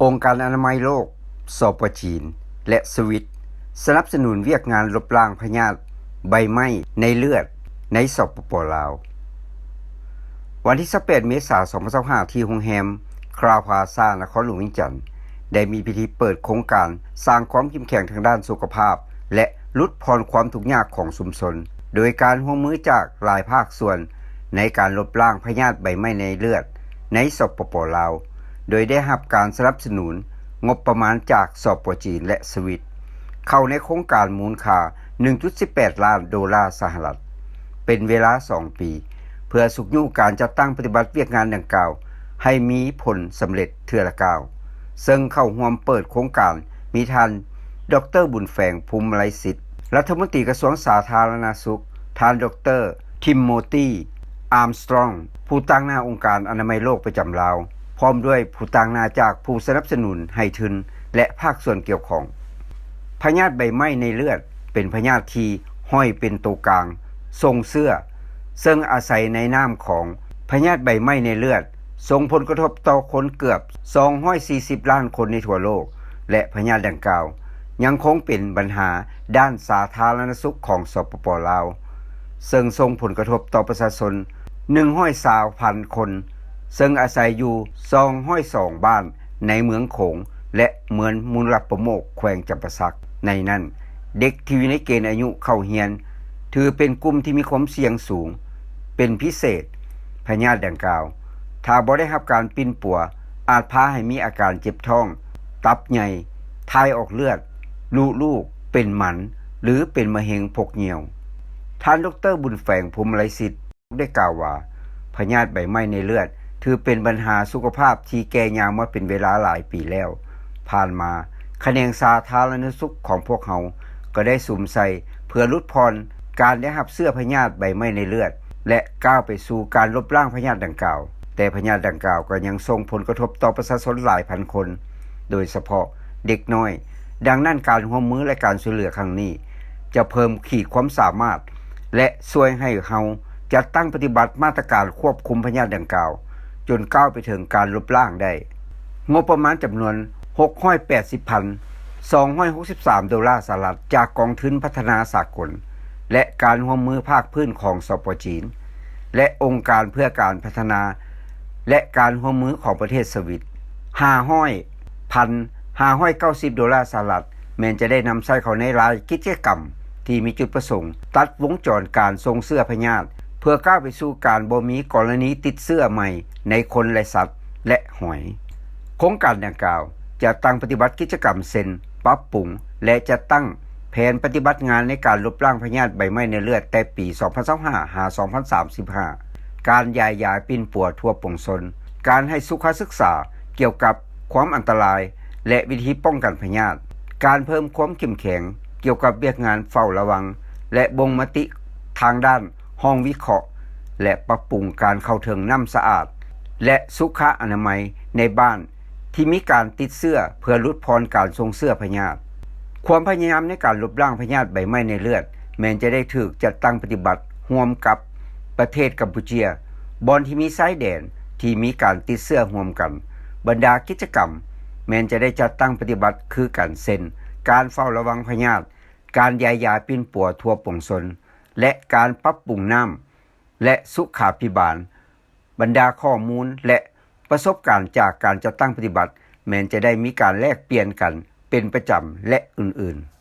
ອົງການອະນາໄມໂລກ, ສປ ຈີນ ແລະ ສະວິດ ສະໜັບສະໜູນວຽກງານລົບລ້າງພະຍາດໃບໄມ້ໃນເລືອດໃນ ສປປ ລາວ. ວັນທີຊາວແປດ ເມສາ ສອງພັນຊາວຫ້າ ທີ່ໂຮງແຮມຄຣາວພລາຊາ ນະຄອນຫຼວງວຽງຈັນ ໄດ້ມີພິທີເປີດໂຄງການສ້າງຄວາມເຂັ້ມແຂງທາງດ້ານສຸຂະພາບ ແລະ ຫຼຸດຜ່ອນຄວາມທຸກຍາກຂອງຊຸມຊົນ ໂດຍການຮ່ວມມືຈາກຫຼາຍພາກສ່ວນໃນການລົບລ້າງພະຍາດໃບໄມ້ໃນເລືອດໃນ ສປປ ລາວ ໂດຍໄດ້ຮັບການສະໜັບສະໜູນງົບປະມານຈາກ ສປ ຈີນ ແລະ ສະວິດ ເຂົ້າໃນໂຄງການມູນຄ່າ ໜຶ່ງຈຸດສິບແປດລ້ານໂດລາສະຫະລັດ ເປັນເວລາສອງປີ ເພື່ອຊຸກຍູ້ການຈັດຕັ້ງປະຕິບັດວຽກງານດັ່ງກ່າວໃຫ້ມີຜົນສຳເລັດເທື່ອລະກ້າວ. ເຊິ່ງເຂົ້າຮ່ວມເປີດໂຄງການມີທ່ານ ດອກເຕີ ບຸນແຝງ ພູມມະໄລສິດ ລັດຖະມົນຕີກະຊວງສາທາລະນະສຸກ, ທ່ານ ດອກເຕີ ທິມໂມຕີ ອາມສະຕຣອງ ຜູ້ຕາງໜ້າອົງການອະນາໄມໂລກປະຈຳລາວ, ພ້ອມດ້ວຍຜູ້ຕາງໜ້າຈາກຜູ້ສະໜັບສະໜູນໃຫ້ທຶນ ແລະ ພາກສ່ວນກ່ຽວຂ້ອງ. ພະຍາດໃບໄມ້ໃນເລືອດເປັນພະຍາດທີ່ຫ້ອຍເປັນໂຕກາງສົ່ງເຊື້ອ ເຊິ່ງອາໄສໃນນ້ຳຂອງພະຍາດໃບໄມ້ໃນເລືອດ ສົ່ງຜົນກະທົບຕໍ່ຄົນເກືອບສອງຮ້ອຍສີ່ສິບລ້ານຄົນໃນທົ່ວໂລກ ແລະ ພະຍາດດັ່ງກ່າວຍັງຄົງເປັນບັນຫາດ້ານສາທາລະນະສຸກຂອງ ສປປ ລາວ ເຊິ່ງສົ່ງຜົນກະທົບຕໍ່ປະຊາຊົນໜຶ່ງຮ້ອຍຊາວພັນຄົນ ເຊິ່ງອາໄສຢູ່ສອງຮ້ອຍສອງບ້ານໃນເມືອງໂຂງ ແລະ ເມືອງມູລະປະໂມກ ແຂວງຈຳປາສັກ. ໃນນັ້ນ ເດັກທີ່ຢູ່ໃນເກນອາຍຸເຂົ້າຮຽນ ຖືເປັນກຸ່ມທີ່ມີຄວາມສ່ຽງສູງເປັນພິເສດ. ພະຍາດດັ່ງກ່າວ ຖ້າບໍ່ໄດ້ຮັບການປິ່ນປົວ ອາດພາໃຫ້ມີອາການເຈັບທ້ອງ, ຕັບໃຫຍ່, ຖ່າຍອອກເລືອດ, ລຸລູກ, ເປັນໝັນ ຫຼື ເປັນມະເຮັງພົກຍ່ຽວ. ທ່ານ ດອກເຕີ ບຸນແຝງ ພູມມະໄລສິດ ໄດ້ກ່າວວ່າ ພະຍາດໃບໄມ້ໃນເລືອດ ຖືເປັນບັນຫາສຸຂະພາບທີ່ແກ່ຍາວມາເປັນເວລາຫຼາຍປີແລ້ວ. ຜ່ານມາ ຂະແໜງສາທາລະນະສຸກຂອງພວກເຮົາກໍໄດ້ສຸມໃສ່ເພື່ອຫຼຸດຜ່ອນການໄດ້ຮັບເຊື້ອພະຍາດໃບໄມ້ໃນເລືອດ ແລະ ກ້າວໄປສູ່ການລົບລ້າງພະຍາດດັ່ງກ່າວ. ແຕ່ພະຍາດດັ່ງກ່າວກໍຍັງສົ່ງຜົນກະທົບຕໍ່ປະຊາຊົນຫຼາຍພັນຄົນ, ໂດຍສະເພາະເດັກນ້ອຍ. ດັ່ງນັ້ນ ການຮ່ວມມື ແລະ ການຊ່ວຍເຫຼືອຄັ້ງນີ້ ຈະເພີ່ມຂີດຄວາມສາມາດ ແລະ ຊ່ວຍໃຫ້ເຮົາຈັດຕັ້ງປະຕິບັດມາດຕະການຄວບຄຸມພະຍາດດັ່ງກ່າວ ຈົນກ້າວໄປເຖິງການລົບລ້າງໄດ້. ງົບປະມານຈຳນວນຫົກຮ້ອຍແປດສິບພັນສອງຮ້ອຍຫົກສິບສາມໂດລາສະຫະລັດ ຈາກກອງທຶນພັດທະນາສາກົນ ແລະ ການຮ່ວມມືພາກພື້ນຂອງ ສປ ຈີນ ແລະ ອົງການເພື່ອການພັດທະນາ ແລະ ການຮ່ວມມືຂອງປະເທດສະວິດ ຫ້າຮ້ອຍພັນຫ້າຮ້ອຍເກົ້າສິບໂດລາສະຫະລັດ ແມ່ນຈະໄດ້ນຳໃຊ້ເຂົ້າໃນຫຼາຍກິດຈະກຳທີ່ມີຈຸດປະສົງຕັດວົງຈອນການສົ່ງເຊື້ອພະຍາດ ເພື່ອກ້າວໄປສູ່ການບໍ່ມີກໍລະນີຕິດເຊື້ອໃໝ່ໃນຄົນ ແລະ ສັດ ແລະ ຫອຍ. ໂຄງການດັ່ງກ່າວຈະຕັ້ງປະຕິບັດກິດຈະກຳເຊັ່ນ ປັບປຸງ ແລະ ຈັດຕັ້ງແຜນປະຕິບັດງານໃນການລົບລ້າງພະຍາດໃບໄມ້ໃນເລືອດແຕ່ປີສອງພັນຊາວຫ້າ ຫາ ສອງພັນສາມສິບຫ້າ, ການຢາຍຢາປິ່ນປົວທົ່ວປວງຊົນ, ການໃຫ້ສຸຂະສຶກສາກ່ຽວກັບຄວາມອັນຕະລາຍ ແລະ ວິທີປ້ອງກັນພະຍາດ, ການເພີ່ມຄວາມເຂັ້ມແຂງກ່ຽວກັບວຽກງານເຝົ້າລະວັງ ແລະ ບົ່ງມະຕິທາງດ້ານຫ້ອງວິເຄາະ ແລະ ປັບປຸງການເຂົ້າເຖິງນ້ຳສະອາດ ແລະ ສຸຂະອະນາໄມໃນບ້ານ ທີ່ມີການຕິດເຊື້ອ ເພື່ອຫຼຸດຜ່ອນການສົ່ງເຊື້ອພະຍາດ. ຄວາມພະຍາຍາມໃນການລົບລ້າງພະຍາດໃບໄມ້ໃນເລືອດ ແມ່ນຈະໄດ້ຖືກຈັດຕັ້ງປະຕິບັດຮ່ວມກັບປະເທດກຳປູເຈຍ, ບ່ອນທີ່ມີຊາຍແດນທີ່ມີການຕິດເຊື້ອຮ່ວມກັນ. ບັນດາກິດຈະກຳແມ່ນຈະໄດ້ຈັດຕັ້ງປະຕິບັດຄືກັນ ເຊັ່ນ ການເຝົ້າລະວັງພະຍາດ, ການຢາຍຢາປິ່ນປົວທົ່ວປວງຊົນ ແລະ ການປັບປຸງນ້ຳ ແລະ ສຸຂາພິບານ. ບັນດາຂໍ້ມູນ ແລະ ປະສົບການຈາກການຈັດຕັ້ງປະຕິບັດ ແມ່ນຈະໄດ້ມີການແລກປ່ຽນກັນເປັນປະຈຳ ແລະ ອື່ນໆ.